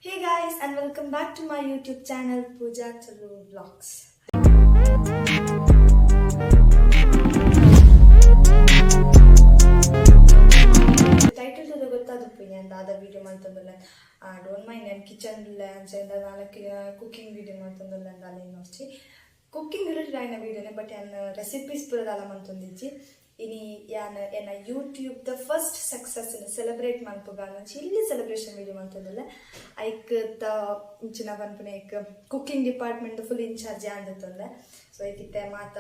Hey guys, and welcome back to my YouTube channel, Pooja Tulu Vlogs. Title ತೂದು ಗೊತ್ತಾದುಪ್ಪು ಯಾನ್ ದಾದ video ಮಲ್ತೊಂದುಲ್ಲೆ. Don't mind, ಯಾನ್ kitchen ಉಲ್ಲೆ, ಅಂಚ ದಾಲ ಕುಕ್ಕಿಂಗ್ ವೀಡಿಯೋ ಮಲ್ತೊಂದುಲ್ಲೆ ಅಂದ್ ಎನ್ನೊರ್ಚಿ. ಕುಕ್ಕಿಂಗ್ ರಿಲೇಟೆಡ್ ಆಯಿನ ವೀಡಿಯೋನೆ, ಬಟ್ ಯಾನ್ ರೆಸಿಪೀಸ್ ಪೂರ ದಾಲ ಮಲ್ತೊಂದಿಜ್ಜಿ. ಇನಿ ಯಾನ್ ಎನ್ನ YouTube the first success celebrate ಮನ್ಪುಗ ಒಂಜಿ ಇಲ್ಲಿ ಸೆಲೆಬ್ರೇಷನ್ ವೀಡಿಯೋ ಮಲ್ತೊಂದುಲ್ಲೆ. ಐಕ್ ತ ಇಂಚಿನ ಪನ್ಪುನ ಐಕ್ ಕುಕ್ಕಿಂಗ್ ಡಿಪಾರ್ಟ್ಮೆಂಟ್ ಫುಲ್ ಇನ್ಚಾರ್ಜ್ ಯಾನ್ ದೆತ್ತೊಂದೆ. ಸೊ ಐಕಿತ್ತೆ ಮಾತ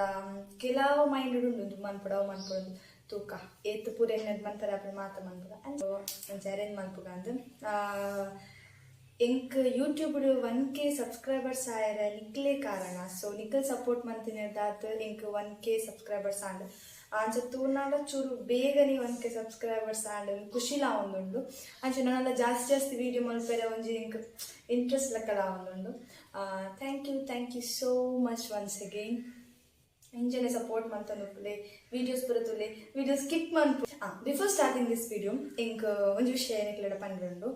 ಕೆಲವು ಮೈಂಡ್ ಉಂಡು, ಉಂದು ಮನ್ಪೊಡು, ಅವು ಮನ್ಪೊಡು. ತೂಕ, ಏತ್ ಪೂರ ಎನ್ನಡ್ ಮನ್ಪರೆ ಆಪುಂಡು ಮಾತ ಮನ್ಪುಗ, ಅಂಚ ಅಂಚ ಅರೇಂಜ್ ಮನ್ಪುಗ ಅಂದ್. ಎಂಕ್ ಯೂಟ್ಯೂಬ್ 1K ಸಬ್ಸ್ಕ್ರೈಬರ್ಸ್ ಆಯರೆ ನಿಕ್ಲೆ ಕಾರಣ. ಸೊ ನಿಕಲ್ ಸಪೋರ್ಟ್ ಮಂತಿನೆರ್ದಾತ್ ಎಂಕ್ 1K subscribers and. ಅಂಚ ತೂನಾಗ ಚೂರು ಬೇಗನೆ 1K subscribers and, ಖುಷಿಲಾ ಆವೊಂದುಂಡು. ಅಂಚ ನನಲ ಜಾಸ್ತಿ ಜಾಸ್ತಿ ವೀಡಿಯೋ ಮಲ್ಪೆರೆ ಒಂಜಿ ಎಂಕ್ ಇಂಟ್ರೆಸ್ಟ್ ಲೆಕ್ಕಲ ಆವೊಂದುಂಡು. Thank you, thank you so much once again. ಇಂಚನೆ ಸಪೋರ್ಟ್ ಮಂತೊಂದುಪ್ಪುಲೆ, ವೀಡಿಯೋಸ್ ಪೂರ ತೂಲೆ, ವೀಡಿಯೋ ಸ್ಕಿಪ್ ಮನ್ಪು. ಬಿಫೋರ್ ಸ್ಟಾರ್ಟಿಂಗ್ this video, ಎಂಕ್ ಒಂಜಿ ವಿಷಯ ನಿಕ್ಲೆಡ ಪಂಡ್ರುಂಡು.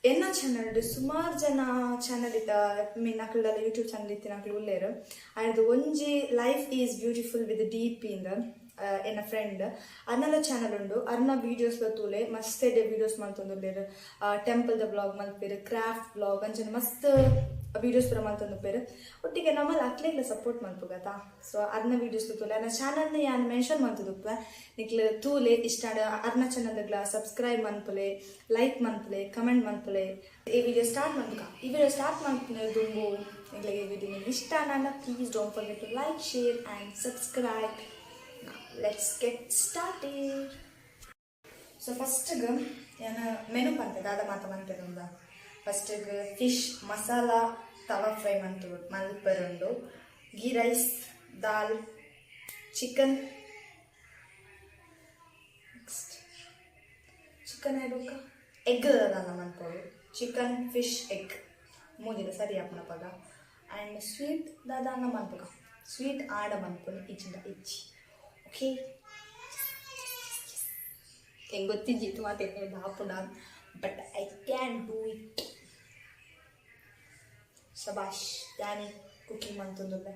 ಎನ್ನ ಚಾನಲ್ ಸುಮಾರು ಜನ ಚಾನಲ್ ಇತ್ತ ಮೀನ್ ಅಕ್ಲೆಡ ಯೂಟ್ಯೂಬ್ ಚಾನಲ್ ಇತ್ತಿನ ಅಕ್ಲು ಉಲ್ಲೇರು. ಆಯ್ದು ಒಂಜಿ "life is beautiful with D P" ಇಂದ ಎನ್ನ ಫ್ರೆಂಡ್ ಅರ್ನಲ ಚಾನಲ್ ಉಂಡು. ಅರ್ನ ವೀಡಿಯೋಸ್ ತೂಲೆ, ಮಸ್ತ್ ಎಡ್ಡೆ ವೀಡಿಯೋಸ್ ಮಲ್ತೊಂದುಲ್ಲೆರ್. ಟೆಂಪಲ್ ದ ವ್ಲಾಗ್ ಮಲ್ಪೆರ್, ಕ್ರಾಫ್ಟ್ ವ್ಲಾಗ್, ಅಂಚನೆ ಮಸ್ತ್ ವೀಡಿಯೋಸ್ ಪೂರ ಮಲ್ತೊಂದುಪ್ಪೆರ್. ಒಟ್ಟಿಗೆ ನಮ್ಮಲ್ಲಿ ಅಕ್ಲೆಗ್ಲ ಸಪೋರ್ಟ್ ಮಲ್ಪುಗತಾ. ಸೊ ಅರ್ನ ವೀಡಿಯೋಸ್ ತೂಲೆ. ಅರ್ನ ಚಾನಲ್ನ ಯಾನ್ ಮೆನ್ಷನ್ ಮಲ್ತುದುಪ್ಪೆ, ನಿಕ್ಲು ತೂಲೆ. ಇಷ್ಟ ಅರ್ನ ಚಾನಲ್ಗ್ಲ ಸಬ್ಸ್ಕ್ರೈಬ್ ಮನ್ಪುಲೆ, ಲೈಕ್ ಮನ್ಪುಲೆ, ಕಮೆಂಟ್ ಮನ್ಪುಲೆ. ಈ ವಿಡಿಯೋ ಸ್ಟಾರ್ಟ್ ಮನ್ಪುಗ. ಈ ವಿಡಿಯೋ ಸ್ಟಾರ್ಟ್ ಮನ್ಪುನೆ ದುಂಬು, ನಿಕ್ಲೆಗೆ ಈ ವಿಡಿಯೋ ಇಷ್ಟ ಆಂಡ, please don't forget to like, share and subscribe. Let's get started. So ಫಸ್ಟ್ಗೆ ಯಾನ ಮೆನು ಪನ್ಪೆ, ದಾದ ಮಾತ ಮನ್ಪೆದುಂದ. ಫಸ್ಟ್ಗೆ ಫಿಶ್ ಮಸಾಲ ತವಾ ಫ್ರೈ ಮಂತು ಮಲ್ಪೆರುಂಡು, ಗೀ ರೈಸ್, ದಾಲ್, ಚಿಕನ್. ನೆಕ್ಸ್ಟ್ ಚಿಕನ್ ಆಯ್ಬೊಕ್ಕ ಎಗ್ ದಾದ ಮನ್ಪೊಡು. ಚಿಕನ್, ಫಿಶ್, ಎಗ್ ಮೂಜಿಲ ಸರಿ ಆಪುನಪಗ. ಆ್ಯಂಡ್ ಸ್ವೀಟ್ ದಾದ ಅನ್ನ ಮನ್ಪುಗ. ಸ್ವೀಟ್ ಆಡ ಮನ್ಪುನು, ಇಜ್ಜಿಂಡ ಇಜ್ಜಿ. ಓಕೆ, ಎಂಗ್ ಗೊತ್ತಿಜ್ಜಿ ಇತ್ತು ಮಾತೆ ಆಪುಂಡ, but I can do it. ಶಬಾಷ್, ಯಾನಿ ಕುಕಿಂಗ್ ಮಂತೊಂದುಲ್ಲೆ.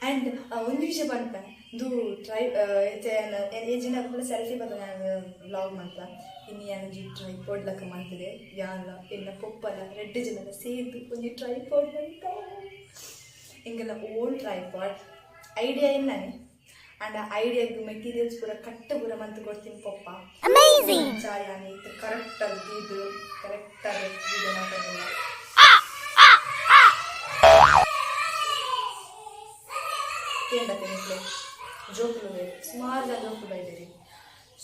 ಆ್ಯಂಡ್ ಒಂದು ವಿಷಯ ಪನ್ಪೆ. ಇದು ಟ್ರೈ ಏಜಿನ ಸೆಲ್ಫಿ ಬತ್ತ ನಾನು ವ್ಲಾಗ್ ಮಂತ. ಇನ್ನು ಯಾನೊಂಜಿ ಟ್ರೈಪಾಡ್ ಲೆಕ್ಕ ಮಂತದೆ. ಯಾನ್ಲ ಎನ್ನ ಪೊಪ್ಪಲ ರಡ್ಡ್ ಜನಲ ಸೇರ್ದು ಒಂಜಿ ಟ್ರೈಪಾಡ್ ಮಂತ. ಎಂಕಲ್ನ ಓನ್ ಟ್ರೈಪಾಡ್. ಐಡಿಯಾ ಎನ್ನನೆ ಆಂಡ ಐಡಿಯಾಗ್ ಮೆಟೀರಿಯಲ್ಸ್ ಪೂರ ಕಟ್ಟ್ ಪೂರ ಮಂತ್ ಕೊಡ್ತೀನಿ ಪೊಪ್ಪ. ಯಾನ್ ಇತ್ತೆ ಕರೆಕ್ಟ್ ಆಗಿ ದೀದ್ ಕರೆಕ್ಟ್ ಆಗಿ ವಿಡಿಯೋ ಮಂತೊಂದುಲ್ಲ. ಕೇಂಡತೆ ನಿಕ್ಲೆ ಜೋಕುಲು ಸುಮಾರು ಜನ ಜೋಕುಲು ಬೈದಿರಿ.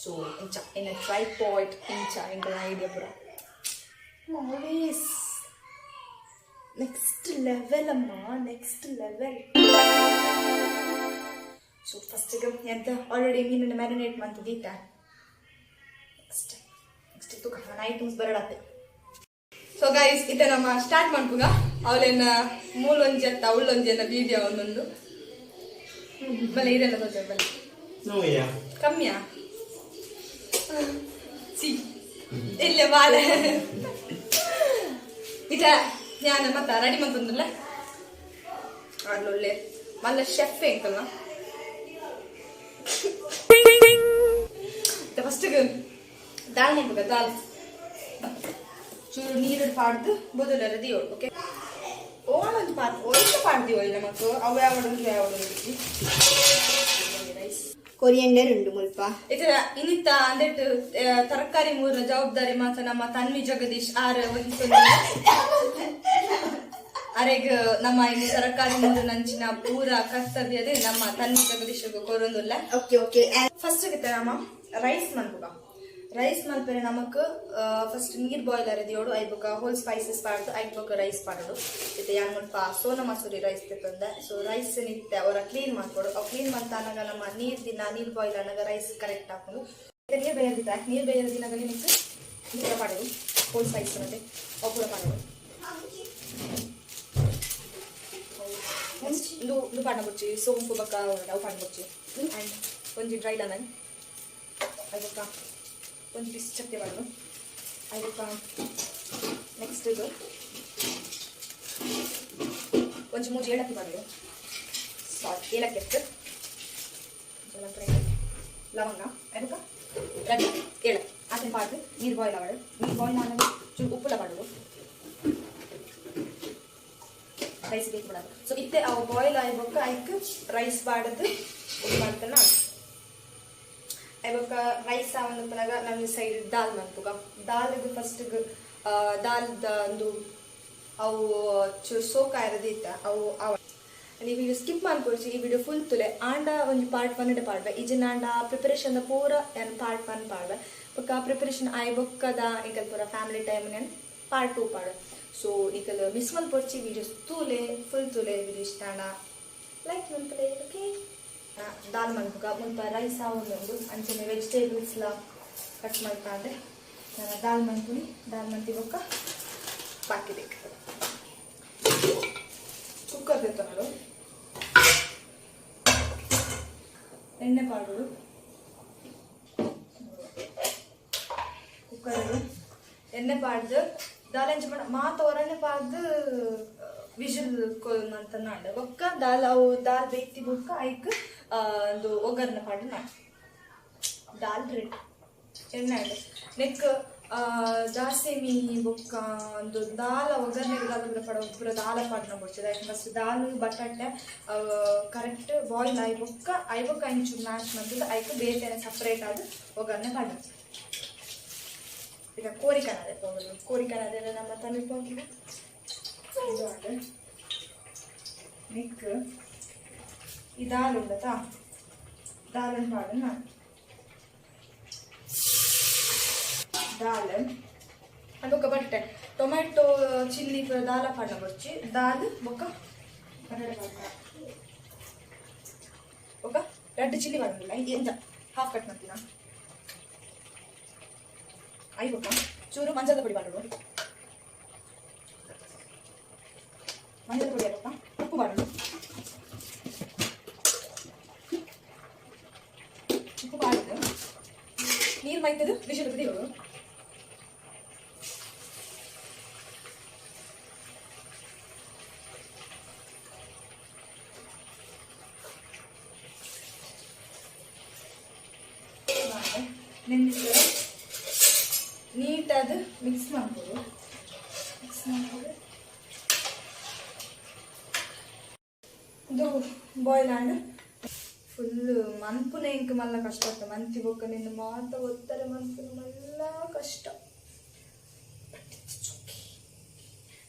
ಸೊ ಇಂಚ ಇನ್ನ ಟ್ರೈಪಾಡ್, ಇಂಚ ಎಂಕಲ್ನ ಐಡಿಯಾ ಪೂರ ಆಲ್ವೇಸ್ ನೆಕ್ಸ್ಟ್ ಲೆವೆಲ್ ಅಮ್ಮ, ನೆಕ್ಸ್ಟ್ ಲೆವೆಲ್. ಸೊ ಫಸ್ಟಿಗೆ ಎಂತ ಆಲ್ರೆಡಿ ಮೀನನ್ನು ಮ್ಯಾರಿನೇಟ್ ಮಂತ್ ದೀತ. ನೆಕ್ಸ್ಟ್ ನೆಕ್ಸ್ಟ್ ತೂಕ ಐಟಮ್ಸ್ ಬರಡತ್ತೆ. ಸೊ ಗೈಸ್, ಇತ್ತೆ ನಮ್ಮ ಸ್ಟಾರ್ಟ್ ಮನ್ಪುಗ. ಅವಳೆನ್ನ ಮೂಲೊಂಜಿ ಅತ್ತ ಅವಳೊಂಜಿ ಎನ್ನ ವಿಡಿಯೋ ಒಂದೊಂದು ಬಲೆ ಇರೆಲ್ಲ ತೋಜ ಬಲೆ. ನೋಯ್ಯ. ಕಮ್ಮಿಯಾ ಸಿ ಇಲ್ಲ ಬಾಲೆ. ಇಟ ಯಾನ ಮತ್ತ ರೆಡಿ ಮಂತೊಂದುಲ್ಲ. ಅಲ್ಲೊಳ್ಳೆ ಮಲ್ಲ ಶೆಫ್ ಎಂಕಲ್ನ. ಫಸ್ಟ್ ದಾಲ್ ಮನ್ಪುಗ. ದಾಲ್ ಚೂರು ನೀರು ಪಾಡ್ದು ಬೊದಲ ದಿಯೋಡು. ಓಕೆ, ಓಣೊಂಜಿ ಪಾತ್ ಒಯ್ತ ಪಾಡ್ದಿವೊಲ್ ನಮಕ್ ಅವು ಯಾವಡು ಯಾವಡು. ರೈಸ್. ಕೊರಿಯಂಡರ್ ಉಂಡು ಮುಲ್ಪ. ಇತರ ಇನ್ನಿತ್ತ ಅಂದೆಟ್ ತರಕಾರಿ ಮೂರ್ನ ಜವಾಬ್ದಾರಿ ಮಾತ್ರ ನಮ್ಮ ತನ್ವಿ ಜಗದೀಶ್ ಆರ್ ವಹಿಸೊಂದು. ಅರೆಗ್ ನಮ್ಮ ಇನ್ನು ತರಕಾರಿ ಮೂರು ನಂಚಿನ ಪೂರ ಕರ್ತವ್ಯದೇ ನಮ್ಮ ತನ್ವಿ ಜಗದೀಶ್ ಕೊರೊಂದುಲ್ಲ. ಓಕೆ ಓಕೆ ಫಸ್ಟ್ ನಮ್ಮ ರೈಸ್ ಮನ್ಪುಗ. ರೈಸ್ ಮನ್ಪೆರೆ ನಮಕ್ ಫಸ್ಟ್ ನೀರ್ ಬಾಯ್ಲ್ ದಿಯೋಡು. ಐಬೊಕ ಹೋಲ್ ಸ್ಪೈಸಸ್ ಪಾಡ್ದು ಐಬೊಕ ರೈಸ್ ಪಾಡೋಡು. ಇತ್ತೆ ಯಾನ್ ಮುಲ್ಪ ಸೋನಾ ಮಸೂರಿ ರೈಸ್ ತೆತ್ತೊಂದೆ. ಸೊ ರೈಸ್ ನಿತ್ತೆ ಅವರ ಕ್ಲೀನ್ ಮಾಡ್ಕೊಡು. ಅವು ಕ್ಲೀನ್ ಮಂತಾನಗ ನಮ್ಮ ನೀರ್ ದಿನ ನೀರ್ ಬಾಯ್ಲ್ ಅನ್ನಾಗ ರೈಸ್ ಕರೆಕ್ಟ್ ಹಾಕೊಂಡು. ನೀರ್ ಬೇಯದಿತ್ತ, ನೀರ್ ಬೇಯದ ದಿನಗ ನಿಮ್ಗೆ ಪೂರ ಪಾಡೋಡು. ಹೋಲ್ ಸ್ಪೈಸ್ ಮತ್ತೆ ಅವು ಪೂರ ಪಾಡೋಡು. ಇಂದು ಇಂದು ಪಾಡ್ನ ಬೊಚ್ಚಿ, ಸೋಂಪು ಬೊಕ್ಕ ಅವು ಪಾಡ್ನ ಬೊಚ್ಚಿ. ಆ್ಯಂಡ್ ಒಂಜಿ ಡ್ರೈ ಲೆಮನ್, ಐಬೊಕ್ಕ ಒಂಜಿ ಪೀಸ್ ಚಕ್ಕೆ ಪಾಡೋಡು. ಐಬೊಕ್ಕ ಫಸ್ಟಿಗೆ ಒಂಜಿ ಮೂಜಿ ಏಲಕ್ಕಿ ಪಾಡೋಡು. ಸಾರಿ, ಏಲಕ್ಕಿ ಅಷ್ಟು, ಲವಂಗ, ಅದಕ್ಕೆ ರೆಡಿ ಏಲಕ್ಕಿ ಆತನ ಪಾಡ್ದು ನೀರು ಬಾಯ್ಲ್ ಆವಡು. ನೀರು ಬಾಯ್ಲ್ ಆದಾಗ ಚೂರು ಉಪ್ಪುಲ ಪಾಡೋಡು. ರೈಸ್ ಬೇಕು ಬಿಡೋದು. ಸೊ ಇತ್ತೆ ಅವು ಬಾಯ್ಲ್ ಆಯಿ ಬೊಕ್ಕ ಐಕ್ ರೈಸ್ ಪಾಡದು ಉಂಡು ಮಾಡ್ತಾನ. ಬೊಕ್ಕ ರೈಸ್ ಆವೊಂದು ನಮ್ಮ ಸೈಡ್ ದಾಲ್ ಮನ್ಪುಗ. ದಾಲ್ಗ್ ಫಸ್ಟ್ ದಾಲ್ದ ಒಂದು ಅವು ಚೂರು ಸೋಕ್ ಆಯಿರೋದು ಅವು ಅವ. ಈ ವಿಡಿಯೋ ಸ್ಕಿಪ್ ಮನ್ಪೊಡ್ಚಿ, ಈ ವಿಡಿಯೋ ಫುಲ್ ತುಲೆ. ಆಂಡ ಒಂಜಿ ಪಾರ್ಟ್ ಒನ್ ಪಾಡ್ವೆ. ಇಜಿನ ಆಂಡ ಪ್ರಿಪರೇಷನ್ ಪೂರ ಯಾನ್ ಪಾರ್ಟ್ ಒನ್ ಪಾಡ್ವೆ. ಬೊಕ್ಕ ಪ್ರಿಪರೇಷನ್ ಆಯಿ ಬೊಕ್ಕದ ಎಂಕಲ್ ಪೂರ ಫ್ಯಾಮಿಲಿ ಟೈಮ್ ನಾನು ಪಾರ್ಟ್ ಟೂ ಪಾಡ್ವೆ. ಸೊ ನಿಕಲ್ ಮಿಸ್ ಮನ್ಪೊಡ್ಚಿ, ವಿಡಿಯೋಸ್ ತೂಲೆ, ಫುಲ್ ತೂಲೆ. ವಿಡಿಯೋ ಇಷ್ಟ ಆಂಡ ಲೈಕ್ ಮನ್ಪುಲೆ, ಓಕೆ? ದಾಲ್ ಮನ್ಪುಗ. ಮುಲ್ಪ ರೈಸ್ ಆವೊಂದುಂಡು. ಅಂಚನೆ ವೆಜಿಟೇಬಲ್ಸ್ ಲ ಕಟ್ ಮಲ್ತಾಂಡೆ. ನಾನು ದಾಲ್ ಮನ್ಪುನಿ. ದಾಲ್ ಮಂತಿ ಬೊಕ್ಕ ಬಾಕಿ ಬೇಕು. ಕುಕ್ಕರ್ ದೆತ್ತೊನೊಡು. ಎಣ್ಣೆ ಪಾಡೋಡು ಕುಕ್ಕರ್. ಎಣ್ಣೆ ಪಾಡ್ದು ದಾಲ್ ಎಂಚ ಪಂಡ ಮಾತ ಒರನೆ ಪಾಡ್ದು ವಿಜಿಲ್ ಮಂತನಾಂಡ. ಬೊಕ್ಕ ದಾಲ್ ಅವು ದಾಲ್ ಬೇಯ್ತಿ ಬೊಕ್ಕ ಐಕ್ ಒಂದು ಒಗ್ಗರಣೆ ಪಾಡ್ದು ನಾಂಡ್ ದಾಲ್ ರೆಡಿ. ಎಣ್ಣೆ ಆಂಡ್ ನೆಕ್ ದಾಸೆಮಿ ಬೊಕ್ಕ ಒಂದು ದಾಲ ಒಗ್ಗರಣೆಗೆ ದಾಲ ಪೂರ ಪಾಡ ಪೂರ ದಾಲ ಪಾಡ್ನ ಬೊಡ್ಚಿ. ದಾಯೆ ಫಸ್ಟ್ ದಾಲ್ ಬಟಾಟೆ ಕರೆಕ್ಟ್ ಬಾಯ್ಲ್ ಆಯಿ ಬೊಕ್ಕ ಆಯಿ ಬೊಕ್ಕ ಇಂಚೂರು ಮ್ಯಾಶ್ ಮಂತುದು ಐಕ್ ಬೇತೆ ಸಪ್ರೇಟ್ ಆದ್ ಒಗ್ಗರಣೆ ಪಾಡ. ಈಗ ಕೋರಿ ಕನದೆ ಪೋಂಗಲ್. ಕೋರಿ ಕನದೆ ನಮ್ಮ ತಮಿಳ್ ಪೊಂಗಿನ ಇದು ಆಂಡ್. ನೆಕ್ ಈ ದಾಲ್ ಉಂಡತಾ, ದಾಲ್ ಪಾಡು ನಾನು. ದಾಲ್ ಬೊಕ್ಕ ಬಟ್ಟೆ ಟೊಮೆಟೊ ಚಿಲ್ಲಿ ಪೂರ ದಾಲ ಪಾಡ್ನ ಬೊಡ್ಚಿ. ದಾಲ್ ಬೊಕ್ಕ ಬಟಾಟೆ ಪಾಡ್ನ. ಬೊಕ್ಕ ರೆಡ್ ಚಿಲ್ಲಿ ಪಾಡೊಂದಿಲ್ಲ, ಎಂಚ ಹಾಫ್ ಕಟ್ ಮಾಡ್ತೀನ. I ಬೊಕ್ಕ ಚೂರು ಮಂಜದ ಪೊಡಿ ಪಾಡೋಡು. ಮಂಜದ ಪೊಡಿ ಬೊಕ್ಕ ಉಪ್ಪು ಪಾಡೋಡು. ಉಪ್ಪು ಪಾಡ್ದು ನೀರು ಮೈತದು ವಿಷಲ್ ಕುದಿಯೋಡು. ನೆನ್ನಿಟ್ಟು ನೀಟಾದ ಮಿಕ್ಸ್ ಮಾಡ್ಬೋದು. ಮಿಕ್ಸ್ ಮಾಡ್ಬೋದು. ಇದು ಬಾಯ್ಲ್ ಆಂಡ್ ಫುಲ್ ಮನ್ಪುನ ಇಂಕ್ ಮಲ್ಲ ಕಷ್ಟ ಆಗ್ತದೆ. ಮಂತಿ ಬೊಕ್ಕ ನಿನ್ನ ಮಾತ ಒತ್ತಾರೆ ಮನ್ಪುನ ಮಲ್ಲ ಕಷ್ಟ. But it's okay,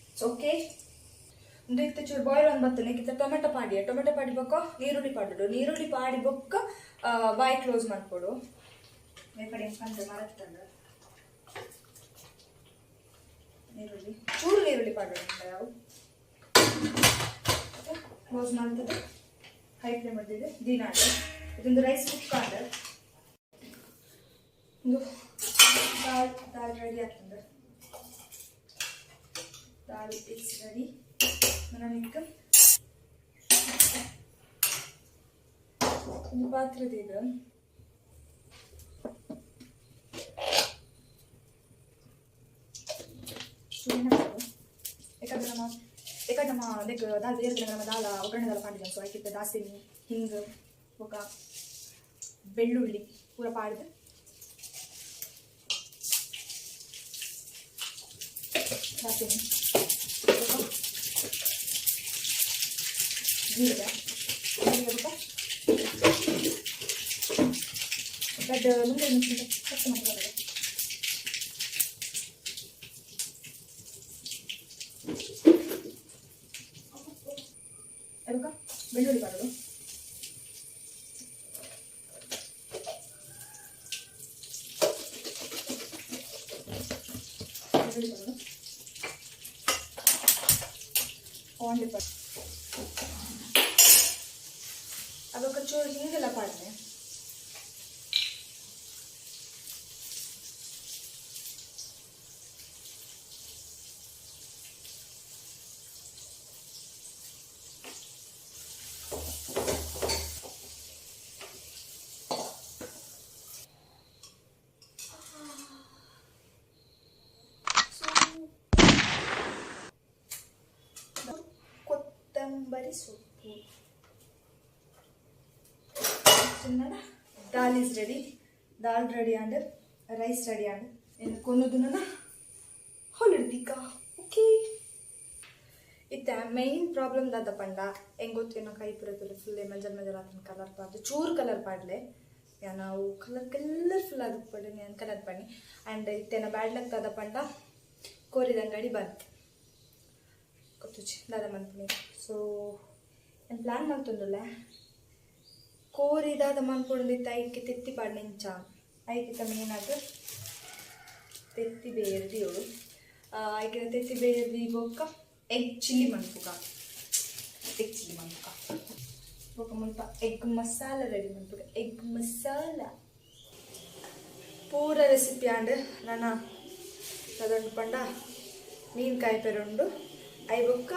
it's okay. ಒಂದು ಇತ್ತೆ ಚೂರು ಬಾಯ್ಲ್ ಒಂದು ಬತ್ತನೆ ಕಿತ್ತ ಟೊಮೆಟೊ ಪಾಡಿಯ. ಟೊಮೆಟೊ ಪಾಡಿ ಬೊಕ್ಕ ನೀರುಳ್ಳಿ ಪಾಡೋಡು. ನೀರುಳ್ಳಿ ಪಾಡಿ ಬೊಕ್ಕ ಬಾಯಿ ಕ್ಲೋಸ್ ಮಾಡ್ಕೊಡು. ಮೇಪಡಿ ಪಂಡ ಮರತ್ತಂಡ ನೀರುಳ್ಳಿ, ಚೂರು ನೀರುಳ್ಳಿ ಪಾಡೋಡು. ಯಾವ ಕ್ಲೋಸ್ ಮಾಡ್ತದೆ. ಹೈ ಫ್ಲೇಮ್ ಮಾಡಿದೆ ದಿನ. ಇದೊಂದು ರೈಸ್ ಕುಕ್ ಆದ. ಒಂದು ದಾಲ್ ದಾಲ್ ರೆಡಿ ಆಗ್ತದೆ. Dal is ready. ನನಗೆ ಒಂದು ಪಾತ್ರದ ಇದು ಯಾಕಂದ್ರೆ ನಮ್ಮ ಯಾಕಂದ್ರೆ ನಮ್ಮ ಲೈಕ್ ದಾಲ್ ಬೇರೆ ನಮ್ಮ ದಾಲ ಒಗ್ಗರಣೆ ದಾಲ ಪಾಡಿಲ್ಲ. ಸೊ ಐಕಿತ್ತ ದಾಸೆಮಿ, ಹಿಂಗೆ ಬೊಕ್ಕ ಬೆಳ್ಳುಳ್ಳಿ ಪೂರ ಪಾಡ್ದು ದಾಸೆಮಿ ಬೊಕ್ಕ ಜೀರಿಗೆ, ಜೀರಿಗೆ ಬೊಕ್ಕ ದೊಡ್ಡ ಮುಂದೆ ಕಟ್ ಮಾಡ್ತಾರೆ. ಅದಕ್ಕೆ ಬೆಳ್ಳುಳ್ಳಿ ಪಾಡೋದು. ಬೆಳ್ಳುಳ್ಳಿ ಪಾಡೋದು, ಆನ್ಲಿ ಪಾಡ. ಅದಕ್ಕೆ ಚೂರು ಹಿಂಗೆಲ್ಲ ಪಾಡ್ದೆ. ಕೊತ್ತಂಬರಿ ಸೊಪ್ಪು. Dal is ready. Dal ready and rice ready and ಕೊನೋದು ಹೊಲಿಡ್ದಿಕ್ಕ. ಓಕೆ, ಇತ್ತ ಮೈನ್ ಪ್ರಾಬ್ಲಮ್ ದಾದ ಪಂಡ ಎಂಗೊತ್ತು ಕೈ ಪುರದಲ್ಲಿ ಫುಲ್ ಮಂಜಲ್ ಮಂಜಲ್ ಆತನ ಕಲರ್ ಪಾಡ್ದು ಚೂರು ಕಲರ್ ಪಾಡ್ಲೆ. ನಾವು ಕಲರ್ ಕಲರ್ಫುಲ್ ಅದು ಪಡೆ ನಾನು ಕಲರ್ ಪಣ್ಣಿ. ಆ್ಯಂಡ್ ಇತ್ತೇನ ಬ್ಯಾಡ್ ಲಕ್ ದಾದ ಪಂಡ ಕೋರಿದ ಅಂಗಡಿ ಬಂತು ಗೊತ್ತುಚಿ ದಾದ ಮನ್ಪುನಿ. ಸೊ ನಾನು ಪ್ಲ್ಯಾನ್ ಮಲ್ತೊಂದುಲ್ಲ ಕೋರಿ ದಾದ ಮನ್ಪುಂಡಿತ್ತ ಐಕೆ ತೆತ್ತಿ ಪಾಡ್ನಿಂಚ ಐಕಿತ ಮೇನಾದ ತೆತ್ತಿ ಬೇರ್ದಿ ಇವಳು ಐಕಿನ ತೆತ್ತಿ ಬೇರ್ದಿ ಬೊಕ್ಕ ಎಗ್ ಚಿಲ್ಲಿ ಮನ್ಪುಗ. ಎಗ್ ಚಿಲ್ಲಿ ಮನ್ಪುಗ ಬೊಕ್ಕ ಮುಲ್ಪ ಎಗ್ ಮಸಾಲ ರೆಡಿ ಮನ್ಪುಗ. ಎಗ್ ಮಸಾಲ ಪೂರ ರೆಸಿಪಿ ಆಂಡ್ ನನ್ನ ಅದೊಂದು ಪಂಡ ಮೀನು ಕಾಯಿ ಪೆರುಂಡು I ಬೊಕ್ಕ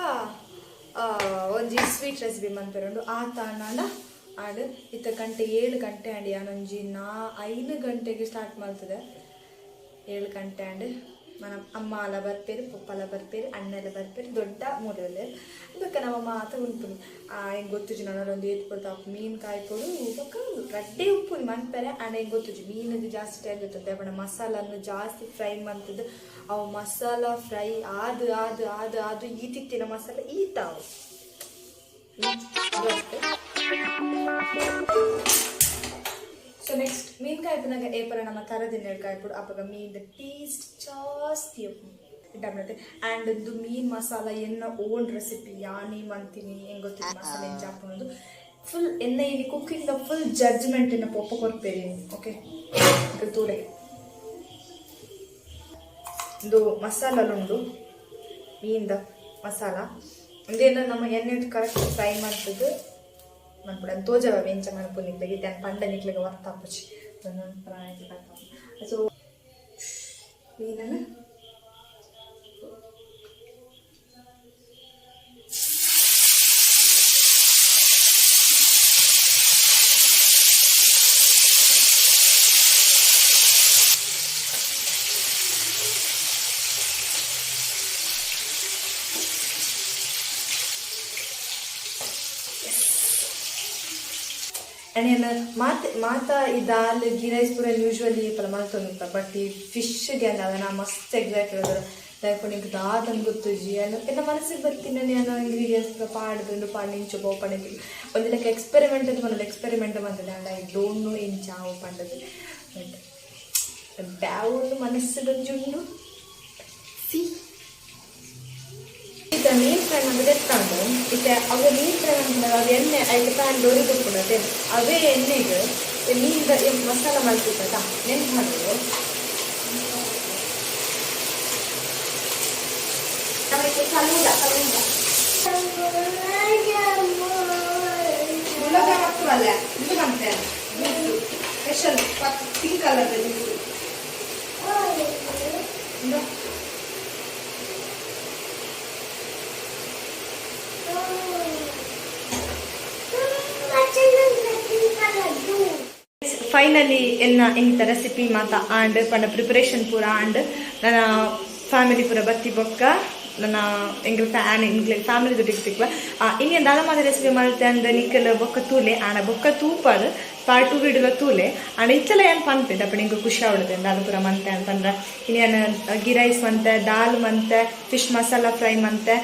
ಒಂಜಿ ಸ್ವೀಟ್ ರೆಸಿಪಿ ಮನ್ಪೆರುಂಡು ಆತ ಅಣ್ಣಾಂಡ ಆಂಡ್ ಇತ್ತ ಗಂಟೆ 7 ಗಂಟೆ ಆಂಡ್ ಯಾನೊಂಜಿ 5 ಗಂಟೆಗೆ ಸ್ಟಾರ್ಟ್ ಮಾಡ್ತದೆ. 7 ಗಂಟೆ ಆಂಡ್ మన ಅಮ್ಮ ಅಲ ಬರ್ಪೇರು, ಪಪ್ಪ ಅಲ ಬರ್ಪೇರು, ಅಣ್ಣೆಲ್ಲ ಬರ್ಪೇರು, ದೊಡ್ಡ ಮೂರಲ್ಲ ಬೊಕ್ಕ ನಮ್ಮ ಮಾತ ಉಂಪುನಿ. ಹೆಂಗೆ ಗೊತ್ತುಜಿ ನಾನು ಏತ್ ಪೊರ್ತು ಮೀನು ಕಾಯ್ಪೊಡು ಬೊಕ್ಕ ರಡ್ಡೆ ಉಪ್ಪುನಿ ಮನ್ಪೆರೆ. ಆಂಡ್ ಹೆಂಗೆ ಗೊತ್ತುಜಿ ಮೀನದು ಜಾಸ್ತಿ ಟೈಮ್ ಇರ್ತದೆ ಪಂಡ ಮಸಾಲನ್ನು ಜಾಸ್ತಿ ಫ್ರೈ ಮಂತದ್ದು ಅವು ಮಸಾಲ ಫ್ರೈ ಆದು ಆದು ಆದು ಆದು ಈತಿತ್ತಿನ ಮಸಾಲ ಈತಾವು. ಸೊ ನೆಕ್ಸ್ಟ್ ಮೀನು ಕಾಯ್ಪುನಾಗ ಏಪರ ನಮ್ಮ ತರದಿನ ಕಾಯ್ಪುಡು ಅಪ್ಪಗ ಮೀನ್ ಟೇಸ್ಟ್ ಜಾಸ್ತಿ ಡಬ್ಲತೆ. ಆ್ಯಂಡ್ ಒಂದು ಮೀನು ಮಸಾಲ ಎನ್ನ ಓನ್ ರೆಸಿಪಿ ಯಾನಿ ಮಂತೀನಿ ಹೆಂಗೆ ಗೊತ್ತಿಲ್ಲ ಮಸಾಲೆ ಎಂಚ ಹಾಕೊಂಡು ಫುಲ್ ಎನ್ನ ಇಲ್ಲಿ ಕುಕ್ಕಿಂಗ್ ಫುಲ್ ಜಡ್ಜ್ಮೆಂಟ್ ಎನ್ನ ಪೊಪ್ಪ ಕೊರ್ಪೇರಿ. ಓಕೆ, ತೂಲೆ ಒಂದು ಮಸಾಲುಂಡು ಮೀನ್ದ ಮಸಾಲ ಒಂದೇನ ನಮ್ಮ ಎಣ್ಣೆ ಕರೆಕ್ಟ್ ಫ್ರೈ ಮಾಡ್ತದ್ದು ಮನ್ಪುಡ ತೋಜವ ಎಂಚ ಮನ್ಪು ನಿಕ್ಲೆಗೆ ದಾನ್ ಪಂಡ ನಿಕ್ಲೆಗೆ ವರ್ತಾಪುಜಿ. ಸೊ ಮೀನನ್ನು ಆ್ಯಂಡ್ ಮಾತೆ ಮಾತಾ ಈ ದಾಲ್ ಗೀ ರೈಸ್ ಪೂರ ಯೂಶ್ವಲಿ ಪಲ ಮಲ್ತೊಂದುಪ್ಪ. ಬಟ್ ಈ ಫಿಶ್ಗೆ ಅಂದ ನಾ ಮಸ್ತ್ ಎಕ್ಸಾಕ್ಟ್ ಹೇಳಿದ್ರು ಲೈಕ್ ನಿಂಗೆ ದಾದನ್ ಗೊತ್ತುಜಿ ಅನ್ನ ಎನ್ನ ಮನಸ್ಸಿಗೆ ಬರ್ತೀನಿ ನಾನು ಇಂಗ್ರೀಡಿಯೆಂಟ್ಸ್ ಪೂರ ಪಾಡ್ದು ಪಾಡ್ ನಿಂಚು ಬೋಪಣೆ ಒಂದು ಲೈಕ್ ಎಕ್ಸ್ಪೆರಿಮೆಂಟ್ ಅಂತ ಬಂದಲ್ಲ ಎಕ್ಸ್ಪೆರಿಮೆಂಟ್ ಬಂದದೆ. ಆ್ಯಂಡ್ I don't know ಇಂಚ ಅವು ಪಂಡದು. ಬಟ್ ಬ್ಯಾವುಂಡು ಮನಸ್ಸಿಗೆ ಒಂಜಿ ಸಿ ಇತ್ತ ಮೀನು ಫ್ರೈ ಮಾಡಿದ್ರೆ ಎತ್ತಂಡು ಇತ್ತೆ ಅವು ಮೀನು ಫ್ರೈ ಮಾಡ್ಕೊಂಡಾಗ ಅದು ಎಣ್ಣೆ ಐತೆ ಪ್ಯಾನ್ ಡೋರಿ ಕೊಟ್ಕೊಂಡತ್ತೆ ಅವೇ ಎಣ್ಣೆಗೆ ಮೀನ್ದ ಮಸಾಲ ಮಾಡ್ತಿತ್ತದ ನೆನ್ಪು ಮಾಡೋದು. ಗುಲಾಬ್ ಜಾಮ್ ಆಗ್ತವಲ್ಲ ಇದು ಮಂತೆ special pink colour juice. Finally ಎನ್ನ ಇಂಥ ರೆಸಿಪಿ ಮಾತ ಆಂಡ್ ಪಂಡ ಪ್ರಿಪರೇಷನ್ ಪೂರ ಆಂಡ್ ನನ್ನ ಫ್ಯಾಮಿಲಿ ಪೂರ ಬತ್ತಿ ಬೊಕ್ಕ ನನ್ನ ಎಂಗ್ಲ ಫ್ಯಾನ್ ಎಂಗ್ಲ ಫ್ಯಾಮಿಲಿ ದೊಡ್ಡ ತಿಕ್ವ ಇನ್ನು ದಾದ ಮಾತ ರೆಸಿಪಿ ಮಲ್ತೆ ಅಂದ ನಿಕ್ಕಲ್ ಬೊಕ್ಕ ತೂಲೆ ಆಂಡ ಬೊಕ್ಕ ತೂಪಾಡು ಪಾರ್ಟ್ 2 ವಿಡಿಯೋ ತೂಲೆ ಆಂಡ ಇತ್ತಲ ಏನ್ ಪನ್ಪೆ ಅಪ್ಪ ನಿಂಗೆ ಖುಷಿ ಆವಡುತ್ತೆ ದಾದ ಪೂರ ಮಂತೆ ಅಂತಂದ್ರೆ ಇನ್ನೇನು ಗೀ ರೈಸ್ ಮಂತೆ, ದಾಲ್ ಮಂತೆ, ಫಿಶ್ ಮಸಾಲ ಫ್ರೈ ಮಂತೆ,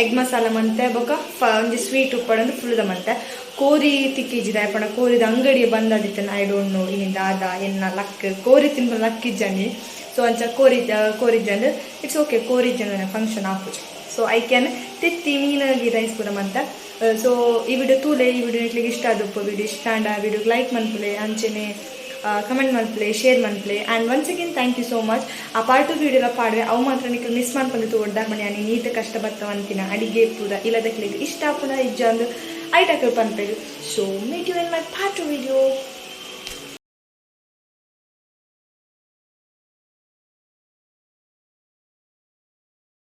ಎಗ್ ಮಸಾಲ ಮಂತೆ, ಬೊಕ್ಕ ಒಂಜಿ ಸ್ವೀಟ್ ಉಪ್ಪಡಂದು ಫುಲ್ದ ಮಂತೆ. ಕೋರಿ ತಿಕ್ಕಿಜಿದ ಪಂಡ ಕೋರಿದ ಅಂಗಡಿ ಬಂದದಿತ್ತೆ I don't know ಇನಿ ದಾದ ಎನ್ನ ಲಕ್ ಕೋರಿ ತಿನ್ಬ ಲಕ್ ಇಜ್ಜನಿ. ಸೊ ಅಂಚ ಕೋರಿ ಕೋರಿಜ್ಜಂಡ್ it's okay ಕೋರಿಜ್ಜಂಡ ಫಂಕ್ಷನ್ ಆಪುಜಿ. ಸೊ I can ತೆತ್ತಿ ಮೀನು ಗೀ ರೈಸ್ ಪೂರ ಮಂತ. ಸೊ ಈ ವಿಡಿಯೋ ತೂಲೆ ಈ ವಿಡಿಯೋ ನಿಕ್ಲೆಗ್ ಇಷ್ಟ ಆದಪ್ಪ ವಿಡಿಯೋ ಇಷ್ಟ ಆಂಡ ವಿಡಿಯೋ ಲೈಕ್ ಮನ್ಪುಲೆ ಅಂಚೆನೆ ಕಮೆಂಟ್ ಮನ್ಪುಲೆ ಶೇರ್ ಮನ್ಪುಲೆ. And once again thank you so much. ಆ ಪಾರ್ಟ್ 2 ವಿಡಿಯೋಲ ಪಾಡ್ವೆ ಅವು ಮಾತ್ರ ನಿಕ್ಲು ಮಿಸ್ ಮಾಡ್ಕೊಂಡು ತೂವೊಡ್ಡ ಮನೆ ಯಾನಿ ನೀತ ಕಷ್ಟ ಬತ್ತವಂತಿನ ಅಡಿಗೆ ಪೂರ ಇಲ್ಲದಕ್ಲೆಗ್ ಇಷ್ಟ ಆಪುನ ಇಜ್ಜ ಅಂದ್ ಐಟಕ್ ಪನ್ಪೆರ್. So meet you in my part 2 video.